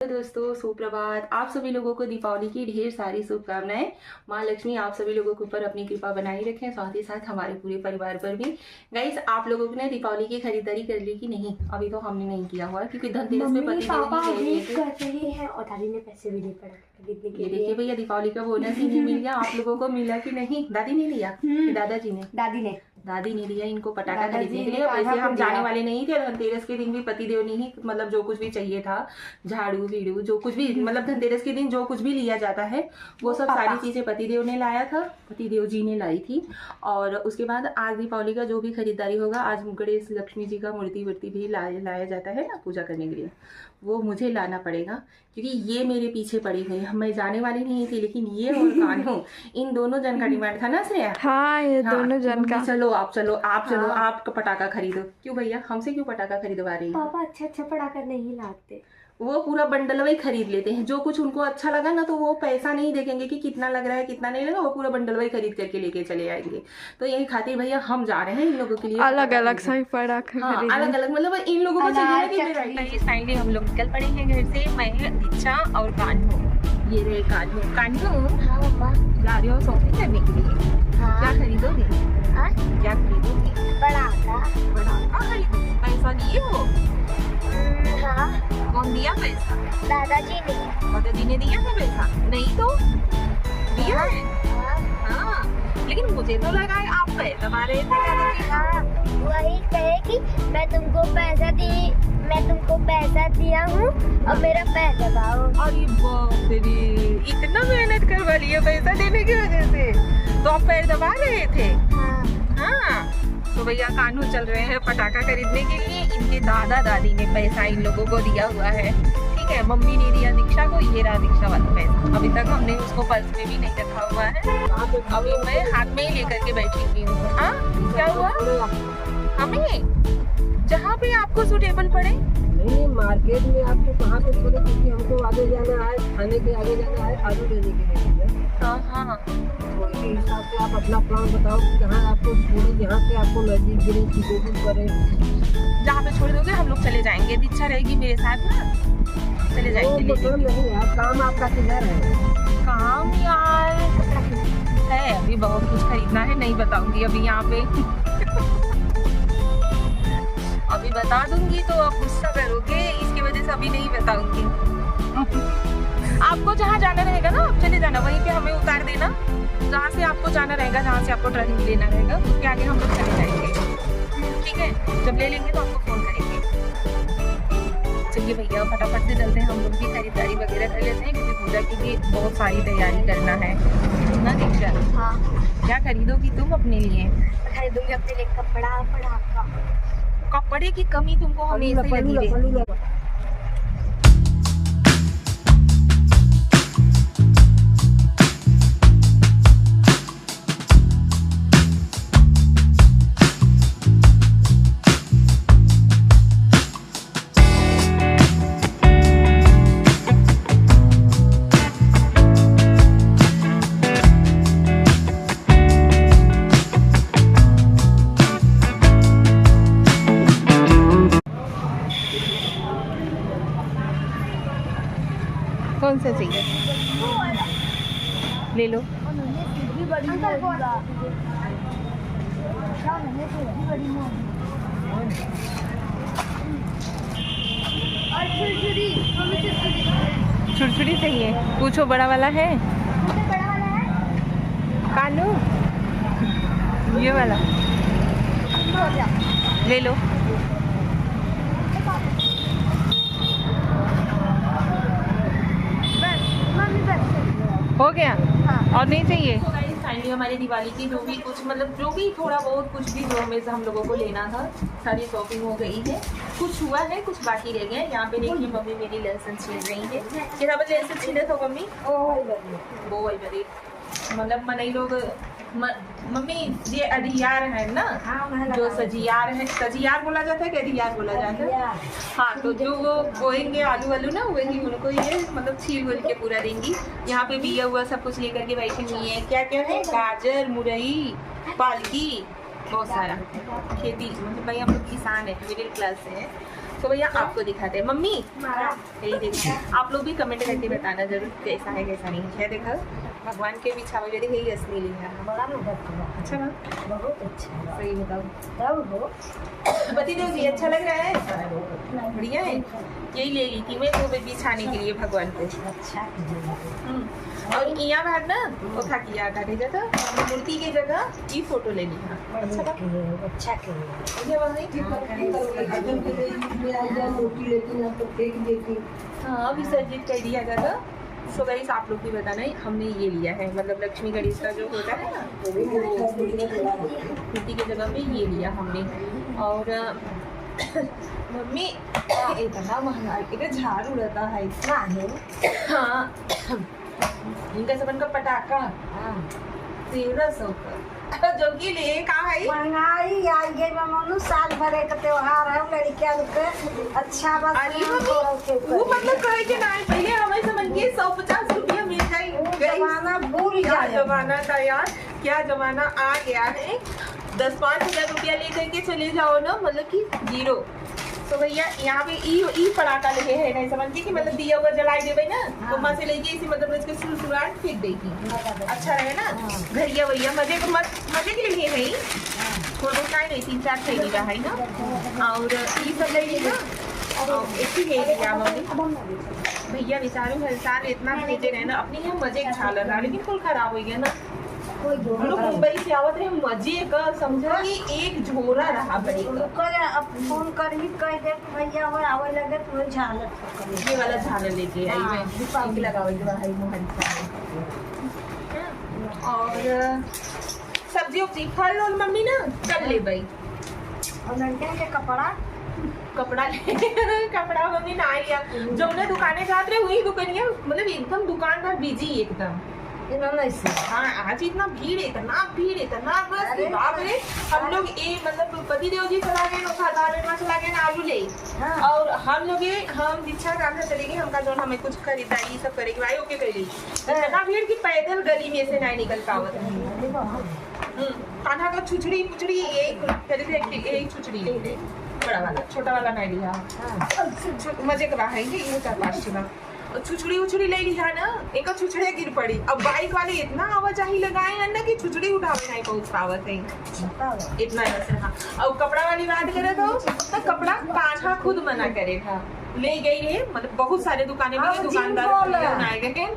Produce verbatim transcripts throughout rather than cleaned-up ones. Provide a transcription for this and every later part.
दोस्तों, सुप्रभात। आप सभी लोगों को दीपावली की ढेर सारी शुभकामनाएं। माँ लक्ष्मी आप सभी लोगों के ऊपर अपनी कृपा बनाए रखें, साथ ही साथ हमारे पूरे परिवार पर भी। गाइस, आप लोगों ने दीपावली की खरीदारी कर ली कि नहीं? अभी तो हमने नहीं किया हुआ, क्योंकि धनतेरस पे मम्मी पति देव पापा नहीं गए वेट थे। कर रहे हैं और दादी ने पैसे भी नहीं पड़ा खरीदने के ये लिए। देखिए भैया, दीपावली का बोनस ही नहीं मिल गया आप लोगों को, मिला कि नहीं? दादी ने लिया हम्म। कि दादाजी ने? दादी ने। दादी ने लिया इनको पटाखा दादाजी खरीदने के ने लिए। कान्हा वैसे को हम जाने दिया। वाले नहीं थे, धनतेरस के दिन भी पति देव ने ही, मतलब, जो कुछ भी चाहिए था, झाड़ू वीड़ू, जो कुछ भी, मतलब, धनतेरस के दिन जो कुछ भी लिया जाता है, वो वो सब पापा। सारी चीजें पति देव ने लाया था, पति देव जी ने लाई थी। और उसके बाद आज दीपावली का जो भी खरीदारी होगा, आज गणेश लक्ष्मी जी का मूर्ति वूर्ति भी लाया, लाया जाता है ना पूजा करने के लिए, वो मुझे लाना पड़ेगा, क्योंकि ये मेरे पीछे पड़ी हुई है। मैं जाने वाली नहीं थी, लेकिन ये और कान्हो, इन दोनों जन का डिमांड था ना श्रेया? हाँ, ये हाँ, दोनों जन मम्मी, का। चलो आप, चलो आप, चलो हाँ। आप पटाखा खरीदो। क्यों भैया, हमसे क्यों पटाखा खरीदवा रही हो? पापा अच्छे अच्छे पटाखा नहीं लाते। वो पूरा बंडलवा ही खरीद लेते हैं, जो कुछ उनको अच्छा लगा ना, तो वो पैसा नहीं देखेंगे कि कितना लग रहा है, कितना नहीं लगा, वो पूरा बंडलवा ही खरीद करके लेके चले आएंगे। तो यही खातिर भैया हम जा रहे हैं इन लोगों के लिए अलग अलग सा ही पटाखा हाँ, खरीदने। अलग अलग, मतलब इन लोगों को चाहिए ना कि अनार वैरायटी। चटनी। Finally हम लोग निकल पड़े हैं घर से, मैं, दीक्षा और कान्हो। ये रहे कान्हो। कान्हो, हाँ, मम्मा। जा रही हो shopping करने के लिए? हाँ। क्या खरीदोगे? हाँ? क्या खरीदोगे? पटाखा। पटाखा खरीदोगे? पैसा दिए हो? हम्म, हाँ। कौन दिया पैसा? दादाजी ने। दादाजी ने दिया था पैसा? नहीं तो? दिया है? हाँ। हाँ। लेकिन मुझे तो लगा है आप पैर दबा रहे थे दादाजी। हाँ, वही कहे कि मैं तुमको पैसा दी, मैं तुमको पैसा दिया हूँ और मेरा पैर दबाओ। अरे बाप रे, इतना मेहनत करवा लिया पैसा देने की वजह से, तो आप पैर दबा रहे थे? हाँ। हाँ। तो भैया कान्हो चल रहे हैं पटाखा खरीदने के लिए। इनके दादा दादी ने पैसा इन लोगों को दिया हुआ है, ठीक है, मम्मी ने दिया दीक्षा को, ये रहा दीक्षा वाला पैसा। अभी तक हमने उसको पर्स में भी नहीं रखा हुआ है, अभी मैं हाथ में ही लेकर के बैठी हुई हूँ। हाँ, क्या हुआ? हमें जहाँ पे आपको सूटेबल पड़े। नहीं, मार्केट में आपको कहाँ पे छोड़े, क्योंकि हमको आगे जाना है, थाने के आगे जाना है, आलू लेने के लिए। हाँ, हाँ। तो उसी हिसाब से आप अपना प्लान बताओ कि कहाँ आपको छोड़े, जहाँ से आपको नजदीक गिरे, सुटेबल पड़े। जहाँ पे छोड़ दोगे हम लोग चले जाएंगे। दीक्षा रहेगी मेरे साथ ना, चले जाएंगे वो लेने। मतलब नहीं यार, काम आपका किधर है? काम यार है, अभी बहुत कुछ खरीदना है, नहीं बताऊंगी अभी यहाँ पे। अभी बता दूंगी तो आप गुस्सा करोगे, इसकी वजह से अभी नहीं बताऊंगी। आपको जहाँ जाना रहेगा ना, आप चले जाना, वहीं पे हमें उतार देना। जहाँ से आपको जाना रहेगा, जहाँ से आपको ट्रेन लेना रहेगा, उसके आगे हम लोग चले जाएंगे, ठीक है? जब ले लेंगे तो आपको फोन करेंगे। चलिए भैया, फटाफट से चलते हैं, हम लोग भी खरीदारी वगैरह कर लेते हैं, क्योंकि पूजा की भी बहुत सारी तैयारी करना है ना दीक्षा? हाँ। क्या खरीदोगी तुम अपने लिए? मैं खरीदूंगी अपने लिए कपड़ा, पटाखा। कपड़े की कमी तुमको हमेशा ही लगी रहती है। कौन सा चाहिए? ले लो। छुरछुरी चाहिए? पूछो, बड़ा वाला है? कानू, ये वाला ले लो। बस, मम्मी, बस। हो गया? हाँ। और नहीं चाहिए? Finally हमारी दिवाली की जो भी कुछ, मतलब, जो भी थोड़ा बहुत कुछ भी जो हमें, हम लोगों को लेना था, सारी shopping हो गई है। कुछ हुआ है, कुछ बाकी रह गया है। यहाँ पे देखिए, मम्मी मेरी लहसुन छील रही है। कितना बजे लहसुन छीले थो मम्मी? वो वही बजे। वो वही बजे। मतलब, मनई लोग, म-, मम्मी, ये अधियार है ना? हाँ, जो सजियार है, सजियार बोला जाता है कि अधियार बोला जाता है? अधियार। हाँ, तो जो वो बोएंगे आलू वालू ना, वही उनको ये, मतलब, छील उल के पूरा देंगी। यहाँ पे बिया हुआ सब कुछ लेकर के बैठी हुई है। क्या क्या है? गाजर, मुरई, पालकी, बहुत सारा खेती, मतलब भाई हम लोग किसान हैं, मिडिल क्लास से हैं। तो भैया, आपको दिखाते हैं। मम्मी, यही देखो, आप लोग भी comment करके बताना जरूर, कैसा है, कैसा नहीं है। देखो, भगवान के बिछावा जो है, यही असली लिहा है। बड़ा मदद हुआ। अच्छा ना? बहुत अच्छा। सही बताओ। तब हो। पति देव जी, अच्छा लग रहा है? बढ़िया है। यही ले ली थी मैं तो बिछाने के लिए भगवान को। अच्छा कीजिए। हम्म। और यहाँ बाहर ना, वो खा किया था, भेजा था, मूर्ति की जगह ये फोटो ले ली। हाँ, अच्छा था। ओके, अच्छा किए। ये वाला नहीं? हाँ, करें। हाँ, विसर्जित कर दिया जाता। So guys, आप लोग भी बताना है, हमने ये लिया है, मतलब लक्ष्मी गणेश का जो होता है ना, वो मूर्ति की जगह पे ये लिया हमने। और अ, मम्मी, इतना महंगा, इतना झाड़ू रहता है, इतना है। हाँ, इनका सबन का पटाखा, हाँ। तेरह सौ का। जो कि ले, का है? महंगाई आई गई बा, मनु, साल भर एक त्योहार है, लड़कियन के अच्छा बस अरे नाम मम्मी, करो के वो करी। मतलब कहे के ना है, पहले हमें समझ के सौ पचास रुपया मिल जाए। वो गई। जमाना भूल क्या जाए। जमाना था यार, क्या जमाना आ गया है। दस पाँच हजार रुपया ले करके चले जाओ ना, मतलब कि zero। तो भैया, यहाँ पे ई, ई पड़ाका लेके है, नहीं समझ के कि मतलब दिया हुआ जलाई देवे ना, हाँ। तो वहाँ से लेके इसी मतलब इसके सुरसुराट फेंक देगी। हाँ। अच्छा रहे ना? हाँ। घरिया वरिया मजे को मत, मजे के लिए है ही। हाँ। थोड़ा बहुत काहे नहीं, तीन चार थैली का है ना। और ई सब ले ली ना। और एक ही ले लिया मम्मी। भैया बेचारू हर साल इतना भेजे रहे ना, अपने यहाँ मजे के झालर रहा, लेकिन कुल खराब हो गया ना। हम लोग मुंबई से आवत रहे, मजे का समझो कि एक झोरा रहा बड़े का। ओकर अब फोन करही, कह दे कि भैया हो आवे लगे, तो झालर पकड़। ये वाला झालर लेके आई हाँ, मैं। दीपावली। एक लगावे के बाद आई मोहन सा। और सब्जी उब्जी, फल उल मम्मी ना कर ले भाई। और लड़कियन के कपड़ा? कपड़ा ले, कपड़ा मम्मी ना लिया। जौने दुकाने जात रहे, वही दुकानिया, मतलब एकदम दुकान भर बिजी एकदम। इन्होंने ऐसे। हाँ, आज इतना भीड़, इतना भीड़, इतना बस, अरे बाप रे। हम लोग ए, मतलब पति देव जी चला गए, वो खदान में चला गए ना आलू ले। हाँ। और हम लोग ये, हम दीक्षा गांधा चले गए, हमका जौन हमें कुछ खरीदारी, ये सब करेके भाई, ओके कर ली। हाँ। इतना भीड़ कि पैदल गली में से नहीं निकल पावत है। हम्म, कान्हा का छुछड़ी पुछड़ी, यही खरीदे, यही छुछड़ी ले ले। बड़ा वाला, छोटा वाला नहीं लिया। हाँ। छु-, मजे के रहा है, ये चार पाँच ठो ना। और छुछड़ी उछड़ी ले लिया ना, इनका छुछड़े गिर पड़ी। अब बाइक वाले इतना आवाजाही लगाए हैं ना कि छुछड़ी उठावे नहीं पहुंच पावत है। बताओ। इतना रस रहा। और कपड़ा वाली बात करे तो, तो कपड़ा कान्हा खुद मना करे था। ले गई है, मतलब बहुत सारे दुकाने में हाँ, ये दुकानदार जिनको बोला। बनाए गए हैं।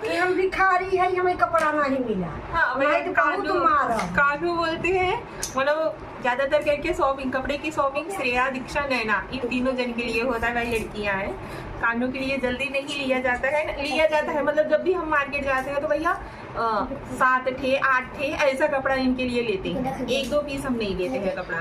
कि हम भिखारी है, हमें कपड़ा नहीं मिला। हाँ, भाई, नहीं तो बहुत कान्हू, मारा। कान्हू बोलते हैं, मतलब ज्यादातर करके शॉपिंग, कपड़े की शॉपिंग श्रेया, दीक्षा, नैना, इन तीनों जन के लिए होता है भाई, लड़कियां हैं। कान्हू के लिए जल्दी नहीं लिया जाता है, लिया जाता है मतलब जब भी हम मार्केट जाते हैं तो भैया, अ, सात ठे, आठ ठे ऐसा कपड़ा इनके लिए लेते हैं, एक दो पीस हम नहीं लेते हैं कपड़ा।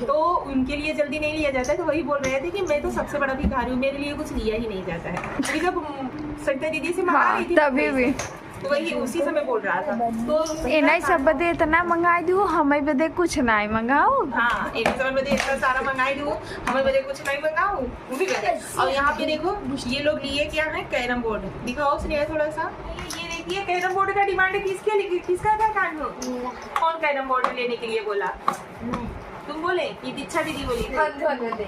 तो उनके लिए जल्दी नहीं लिया जाता है, तो वही बोल रहे थे कि मैं तो सबसे बड़ा भिखारी हूँ, मेरे लिए कुछ लिया ही नहीं जाता है। अभी जब, उम, सरिता दीदी से मंगा हाँ, रही थी ना तभी पैसे, भी। तो वही उसी समय बोल रहा था। तो इन्हीं सब बदे इतना मंगाई दू, हमें बदे कुछ नहीं मंगाओ। हाँ, इन्हीं सब बदे इतना सारा मंगाई दू, हमें बदे कुछ नहीं मंगाओ, वो भी बदे। और यहाँ पे देखो, ये लोग लिए क्या है, कैरम बोर्ड। दिखाओ श्रेया थोड़ा सा। ये, ये देखिए, कैरम बोर्ड का डिमांड किसके लिए, किसका था कान्हू? मेरा। कौन कैरम बोर्ड लेने के लिए बोला? मैं। तुम बोले कि दीक्षा दीदी बोली थी? हम दोनों ने।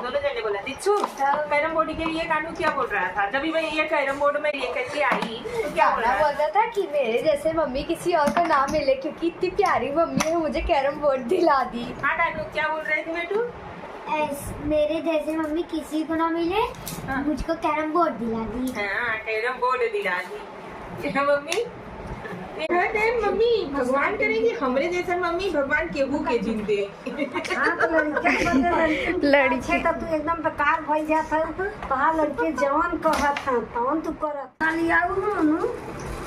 दोनों जने बोला। दीक्षू, हाँ। कैरम बोर्ड के लिए कान्हू क्या बोल रहा था? जब भी मैं ये कैरम बोर्ड में लेकर के आई, तो क्या बोल रहा था? बोलता था कि मेरे जैसे मम्मी किसी और को ना मिले, क्योंकि इतनी प्यारी मम्मी है, मुझे कैरम बोर्ड दिला दी। हाँ कान्हू, क्या बोल रहे थे बेटू? ऐस-, मेरे जैसे मम्मी किसी को ना मिले, हाँ। मुझको कैरम बोर्ड दिला दी। हाँ, कैरम बोर्ड दिला दी। क्या मम्मी? देखा है, मम्मी, भगवान करे कि हमरे जैसन मम्मी भगवान केहू के जिन दे। हाँ, तो लड़के बदे लड़के लड़के। अच्छे तो तू एकदम बेकार भई जात है। तोहार लड़के जवन कहत हैं, तवन तू करत। खाली आऊ ना, ना।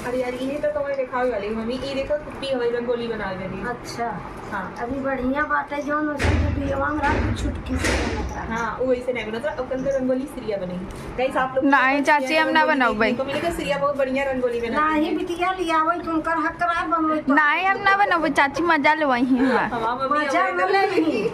अरे यार, ये तो तुम्हें दिखावे वाली मम्मी, ये देखो, कुप्पी हवाई रंगोली बना दे रही। अच्छा। हाँ। अभी बढ़िया बात है, जौन उसकी जो बियवांग रहा, तो छुटकी से बनत रहा। हाँ, वो ऐसे नहीं बनत रहा, और कल तो रंगोली सिरिया बनेगी। Guys, आप लोग नहीं, चाची, हम ना बनाओ भाई। तो मैंने कहा, सिरिया बहुत बढ़िया रंगोली बनाती नहीं, है। बिटिया, लियावई, तुमकर हक रहा, बनवई तो। नहीं, हम ना बनाओ, चाची मजा लेवाई है, हाँ। हमार मम्मी मजा हमारे ले घर ली।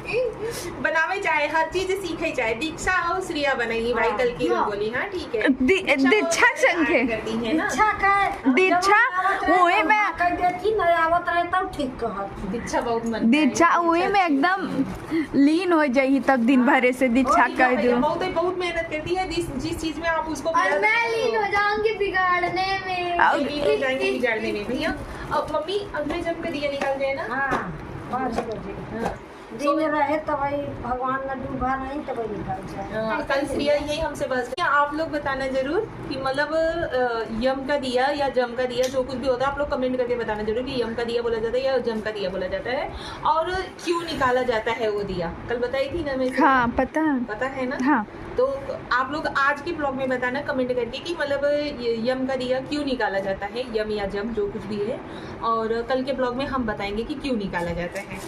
बनावे चाहे, हर चीज सीखे चाहे, दीक्षा और सिरिया बनाई भाई, हाँ। कल की हाँ। रंगोली, हाँ, ठीक है। दी-, दीक्षा दीक्षा और संग है। करती है ना। दीक्षा का दीक्षा, जब आवत रहे, वही तब में हाँ कह देती, नहीं आवत रहे, तब ठीक कहत। दीक्षा बहुत दीक्षा वही में एकदम लीन हो जाई, तब दिन भरे से दीक्षा और कर भैया दो। बहुत, बहुत मेहनत करती है जिस, जिस चीज में आप उसको और बिगाड़ मैं सकते लीन हो। हो जाऊंगी बिगाड़ने में। और ये लीन हो जाएंगे बिगाड़ने में भैया। अब मम्मी अगले जन्म का दिया निकाल जाए ना। हाँ, पाँच बजे। हाँ। दिन रहे तबही भगवान न डूबा नहीं तबही निकाल जाए। हाँ, कल श्रेया यही हमसे बहस किया। आप लोग बताना जरूर कि मतलब, अ, यम का दिया या जम का दिया, जो कुछ भी होता है, आप लोग comment करके बताना जरूर कि यम का दिया बोला जाता है या जम का दिया बोला जाता है, और क्यों निकाला जाता है वो दिया। कल बताई थी ना मैं। हाँ, पता है। पता है ना? हाँ। तो आप लोग आज के vlog में बताना comment करके कि मतलब ये यम का दिया क्यों निकाला जाता है, यम या जम जो कुछ भी है, और कल के vlog में हम बताएंगे कि क्यों निकाला जाता है।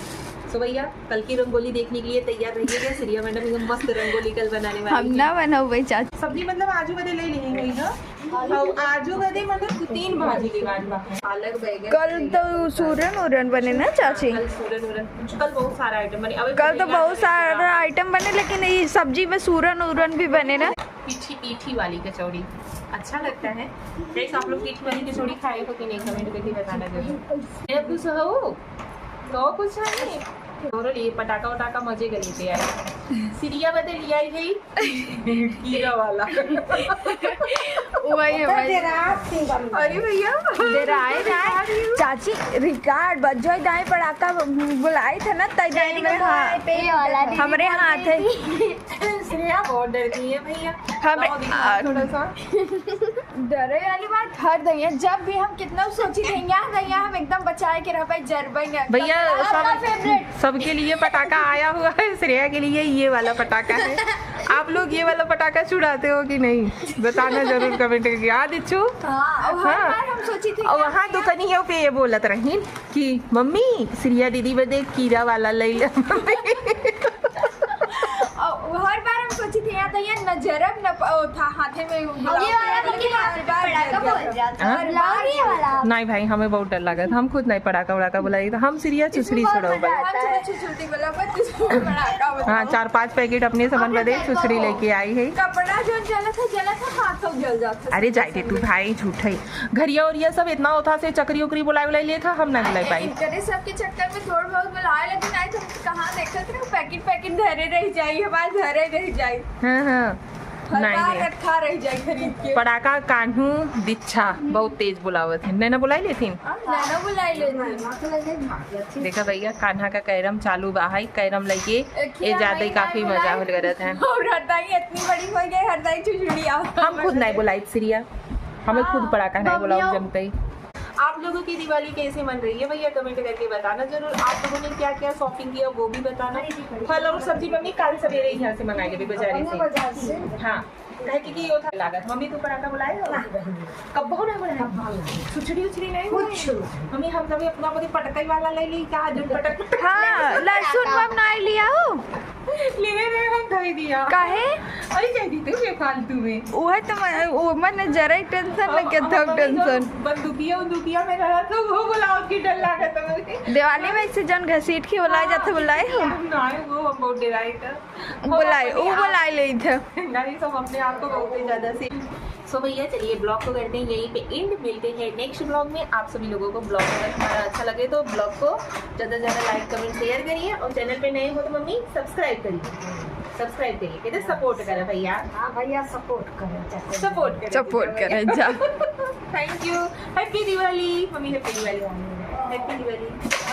So भैया, कल की रंगोली देखने के लिए तैयार रहिएगा। श्रेया मैडम एकदम मस्त रंगोली कल बनाने वाली हम है। ना बनाओ भाई चाची। सब्जी मतलब आजू बदे ले लेंगे ना। अब आजू बदे मतलब तीन भाजी लेवान बा। पालक, बैगन, कल तो सूरन उरन बने ना चाची? कल सूरन उरन, कल बहुत सारा item बने। अब कल तो बहुत सारा item बने, लेकिन ये सब्जी में सूरन उरन भी बने ना। पीठी, पीठी वाली कचौड़ी अच्छा लगता है। Guys, आप लोग पीठी वाली कचौड़ी खाए हो कि नहीं, comment करके बताना जरूर। ये खुश हो तो कुछ है नहीं। और ये पटाखा वटाखा मजे के लेते आए। श्रेया बदे लिया ही गई। कीड़ा वाला। वही है, वही। अरे भैया। डेराए ना। चाची, record बज जाए, दाएं पड़ाका बुलाए थे ना, तय दाएं में, हाँ। ये वाला दीदी हमरे बहुत हाथ है। डरती थी। श्रेया बहुत डरती है भैया। हम, लाओ दीदी, आ, थोड़ा सा। डरे वाली बात हर दइया, जब भी हम कितना सोची दइया, दइया हम एकदम बचाए के रहबे, जरबे न। भैया, पटाखा सब, आपका favourite। सबके लिए पटाखा आया हुआ है, श्रेया के लिए ये वाला पटाखा है। आप लोग ये वाला पटाखा छुड़ाते हो कि नहीं, बताना जरूर comment करके। आ दिच्छू? हाँ, और हर हाँ। बार हम सोची थी और कि वहाँ दुकनियों पे ये बोलत रही कि मम्मी, श्रेया दीदी बदे कीड़ा वाला ले ले। और हर बार हम सोची थी, यहाँ तो ये न जरब न प-, ओ था, हाथे में ये वाला गुलाब के पटाखा बोल जाता है। हाँ? हर बार ये वाला। नहीं भाई, हमें बहुत डर लगा था, हम खुद नहीं पटाखा वड़ाका बुलाई, तो हम श्रेया चुचरी छुड़ाओ बस। हाँ, चलो, चुचरी वाला, बस चुचरी वाला पटाखा बताओ। हाँ, चार पाँच packet अपने सबन बदे चुचरी लेके आई है। कपड़ा जो जला था, जला था, हाथ सब जल जाता। अरे जाए दे तू भाई, झूठ है। घरिया उरिया सब इतना होता से चकरी उकरी बुलाई बुलाई लेखा हम ना बुलाई पाई। इनकरे सबके चक्कर में थोड़ बहुत बुलाए, लेकिन आई तो कहाँ देखत रहे, packet packet धरे रह जाई, हमारे धरे रह जाई। हाँ, हाँ। हर नहीं बार रे। रखा रह जाई खरीद के। पड़ाका कान्हू दीक्षा बहुत तेज बुलावत है, नैना बुलाई लेथिन। हाँ, नैना बुलाई लेथिन। देखा भैया, कान्हा का कैरम चालू बा है, कैरम लइके एक ही ए जाते हमारी काफी नहीं मजा बुलाई। हो करत है। और हरदाई इतनी बड़ी हो गई, हरदाई चुचुड़ी आओ। हम खुद नहीं बुलाई श्रेया, हमें खुद हाँ, पड़ाका नहीं बुलाओ मम्मियों। जमते ही। आप लोगों की दिवाली कैसे मन रही है भैया, comment करके बताना जरूर। आप लोगों ने क्या क्या shopping किया वो भी बताना। फल और सब्जी मम्मी कल सवेरे यहाँ से मंगा लेबे बाजारे से। हाँ, काहे कि, कि यो था लागत। मम्मी तू पड़ाका बुलाए हो? कब्बो ना बुलाए? छुछड़ी उछड़ी नहीं बुलाए? मम्मी हम कभी अपना पटकई वाला ले ली का, जो पटक हाँ, लहसुन बम नहीं लिया हो। ले रहे हम धोई दिया। काहे? अरे जाई दी तू बेफालतू में। उहे तो मैं, वो मन जरा ही tension हाँ, लगे हाँ, था, मम्मी जो tension। बंदूकिया उंदूकिया में रहा था, वो बुलाओ कि डर लगा था मुझे। दिवाली में ऐसे जन घसीट के बुलाए जाते, बुलाए हो? नहीं, वो हम बहुत डराई था। बुलाए, वो बुलाए ले थे। नहीं, सब अपने आप को बहुत ही ज्यादा से So भैया चलिए vlog को करते हैं यहीं पे end, मिलते हैं next vlog में। आप सभी लोगों को vlog अगर हमारा अच्छा लगे तो vlog को ज्यादा से ज्यादा like, comment, share करिए और channel पे नए हो तो मम्मी subscribe करिए, subscribe करिए, कहते support करा भैया। हाँ भैया, support करो, support। Support करें। Support करें जा। Thank you। Happy Diwali मम्मी, happy Diwali, happy Diwali।